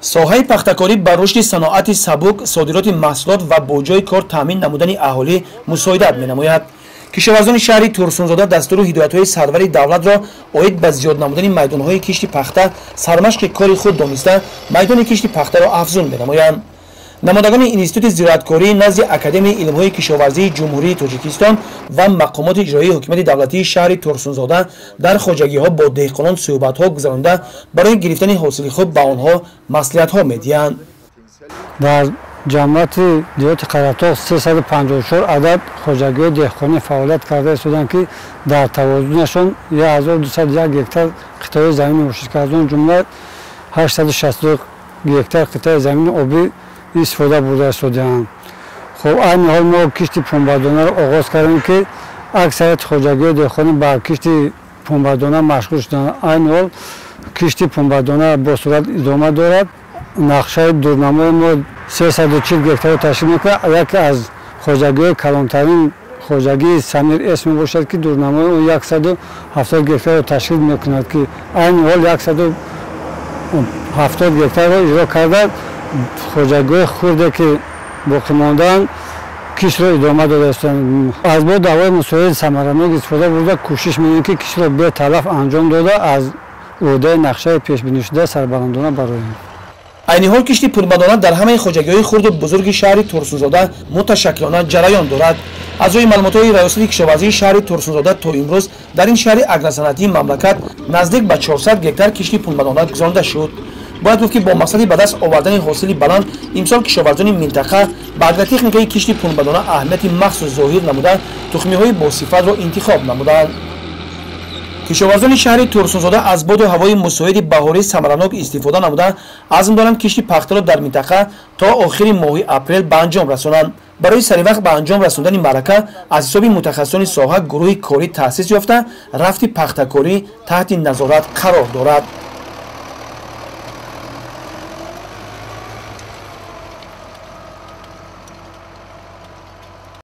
Соҳаи пахтакорӣ ба рушди саноати сабук, содироти маҳсулот ва бо ҷойи кор таъмин намудани аҳолӣ мусоидат менамояд. Кишоварзони шаҳри Турсунзода дастуру ҳидоятҳои сарвари давлатро оид ба зиёд намудани майдонҳои кишти пахта сармашқи кори худ дониста, майдони кишти пахтаро афзун менамоянд. Намояндагони Институти зироаткории назди Академияи илмҳои кишоварзии Ҷумҳурии Тоҷикистон ва мақомоти иҷроии ҳокимияти давлатии шаҳри Турсунзода дар хоҷагиҳо бо деҳқонон суҳбатҳо гузаронда, барои гирифтани ҳосили хуб ба онҳо маслиҳатҳо медиҳанд. Дар ҷамъияти деҳоти Қаратоғ 354 адад хоҷагиҳои деҳқонӣ фаъолият карда истоданд, ки дар тавозунашон 1201 гектар қитъаи замин мебошад, ки аз он ҷумла 862 гектар қитъаи замини обӣ истифода бурда истодаанд. Хуб, айни ҳол мо кишти пунбадонаро оғоз кардем, ки аксарияти хоҷагиҳои деҳқонӣ ба кишти пунбадона машғул шуданд. Айни ҳол кишти пунбадона бо суръат идома дорад. Нақшаи дурнамои мо 340 гектарро ташкил мекунад. Яке аз хоҷагиҳои калонтарин хоҷагии Самир С мебошад, ки дурнамои ӯ 170 гектарро ташкил мекунад, ки айни ҳол 170 гектарро иҷро карда, хоҷагиҳои хурде ки боқӣ мондаанд, киштро идома дода истоданд. Аз боду ҳавои мусоид самаранок истифода бурда, кӯшиш мекунем, ки киштро беталаф анҷом дода, аз ӯҳдаи нақшаи пешбинишуда сарбаландона бароем. Айни ҳол кишти пунбадона дар ҳамаи хоҷагиҳои хурду бузурги шаҳри Турсунзода муташаккилона ҷараён дорад. Аз рӯи маълумотҳои Раёсати кишоварзии шаҳри Турсунзода, то имрӯз дар ин шаҳри агросанаъатии мамлакат наздик ба 400 гектар кишти пунбадона гузаронида шуд. Бояд гуфт, ки бо мақсади ба даст овардани ҳосили баланд имсол кишоварзони минтақа ба агротехникаи кишти пунбадона аҳамияти махсус зоҳир намуда, тухмиҳои босифатро интихоб намуданд. Кишоварзони шаҳри Турсунзода аз боду ҳавои мусоиди баҳорӣ самаранок истифода намуда, азм доранд кишти пахтаро дар минтақа то охири моҳи апрел ба анҷом расонанд. Барои саривақт ба анҷом расондани маърака аз ҳисоби мутахассисони соҳа гурӯҳи корӣ таъсис ёфта, рафти пахтакорӣ таҳти назорат қарор дорад.